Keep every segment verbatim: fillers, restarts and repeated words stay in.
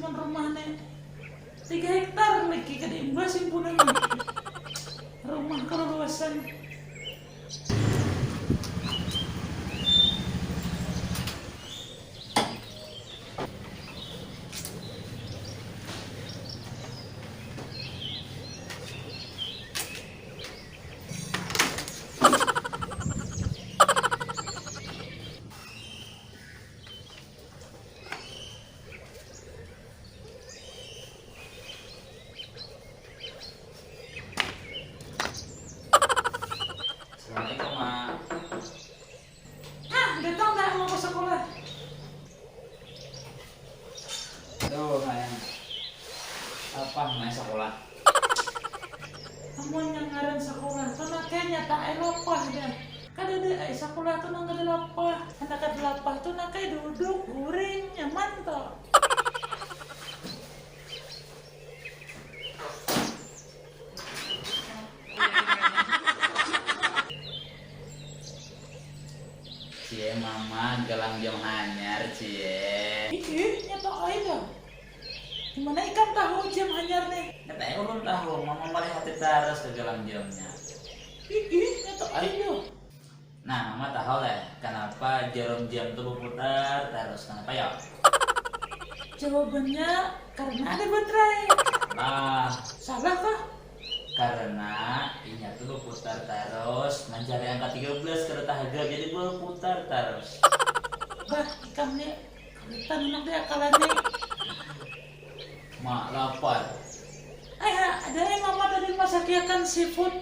Rumah nih tiga hektar lagi kada imbah simpunan rumah kalau luasan. Assalamualaikum, Mak. Hah, datang dah mau ke sekolah. Aduh, sayang. Lapah, Mak, sekolah. Amun yang ngaran sekolah tuh, nah, kayaknya tak ai lapah dah. Kada ada ai sekolah tuh nang kada lapah. Anak kada lapah tuh, nah, kayak duduk, guring, nyaman tuh. Cie, Mama, galang jam hanyar, Cie. Ih, ih, nyata ai dah. Gimana ikam tahu jam hanyar nih? Nyata ai ulun tahu, Mama melihat terus ke galang jamnya. Ih, ih, nyata ai dah. Nah, Mama tahu lah, kenapa jarum jam tuh berputar terus? Kenapa ya? Jawabannya karena ada baterai. Nah. Salah kah? Karena inya tuh berputar terus mencari angka tiga belas kada tahaga, jadi berputar terus. Bah, ikam nih, kawitan anak di akalan nih. Mak, lapar. Ayah, ada yang Mama tadi masakiakan seafood.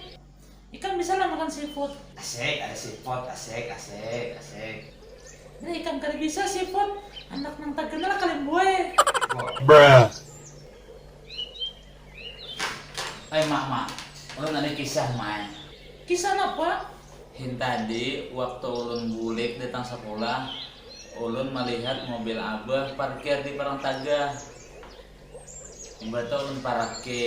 Ikam bisa lah makan seafood. Asik, ada seafood, asik, asik, asik. Nah, ikam kada bisa seafood, anak nang terkenal kalian buai. Bruh. Ai, Mak, Mak. Ulun ada kisah, Mai. Kisah napa? Hin tadi, waktu ulun bulik datang sekolah, ulun melihat mobil Abah parkir di palang taga. Imbah tu ulun paraki.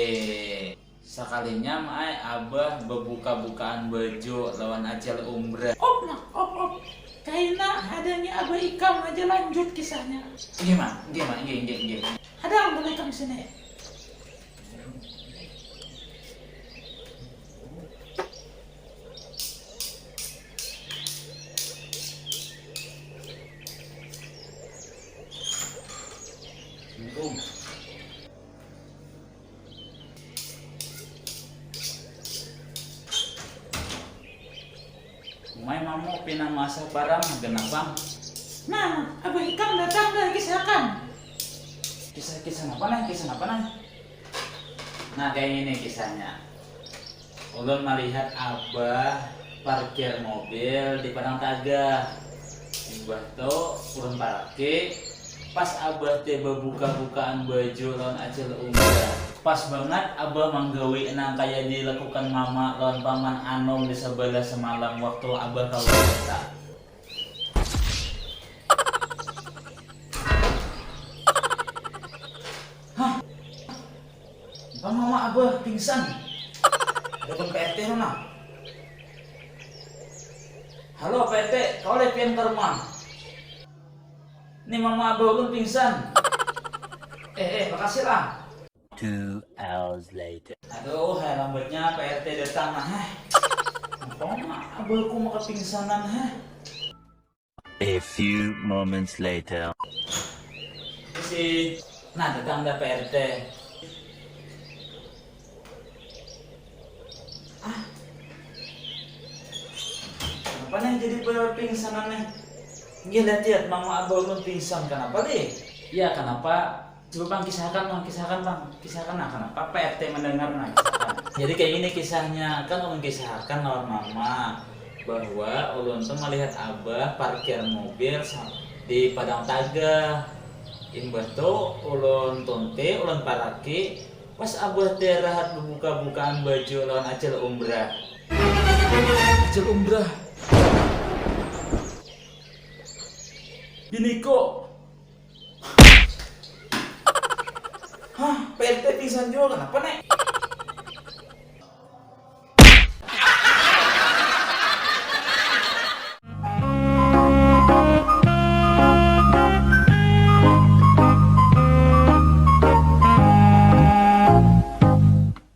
Sakalinya, Mai, Abah bebuka-bukaan baju lawan Acil Umbrah. Op, nah, op, op. Kaina hadangi Abah ikam aja lanjut kisahnya. Nggih, Ma. Nggih, Ma. Nggih, nggih, nggih. Hadang dulu ikam di sini. Assalamualaikum. Umai mamu pina maasah barang genap pang. Nah, abah ikam datang dah, kisahkan. Kisah, kisah napa nah? Kisah napa nah? Nah, kaya ngini kisahnya. Ulun malihat abah parkir mobil di padang taga. Imbah tu ulun paraki, pas abah ti babuka-bukaan baju lawan acil Umbrah. Pas bangat abah manggawi nang kaya dilakukan mama lawan paman anum di sabalah samalam waktu abah kaluar kota. Hah? Napa mama abah pingsan? Ada pun P R T tu nah. Halo P R T, kawa leh pian ka rumah? Ni mama abah ulun pingsan. Eh, eh, makasih lah. Two hours later. Aduh, hai lambatnya P R T datang nah, heh. Napa mama abahku maka pingsanan, heh? A few moments later. Misi. Nah, datang dah P R T. Ah. Kenapa nih jadi pingsanan nih? Nggih, lihat, lihat, mama abah ulun pingsan. Kenapa, Li? Ya, kenapa? Coba, Bang, kisahkan, Bang, kisahkan, Bang. Kisahkan, nah, kenapa P R T mendengar, nah, kisahkan. Jadi, kayak gini kisahnya, kan ulun kisahkan lawan mama bahwa ulun tuh melihat abah parkir mobil sa-, di padang taga. Imbah tuh ulun tunti, ulun paraki, pas abah teh rahat bebuka-bukaan baju lawan acil Umbrah. Acil Umbrah. Biniku. Hah, P R T pingsan jua, kenapa, Nek?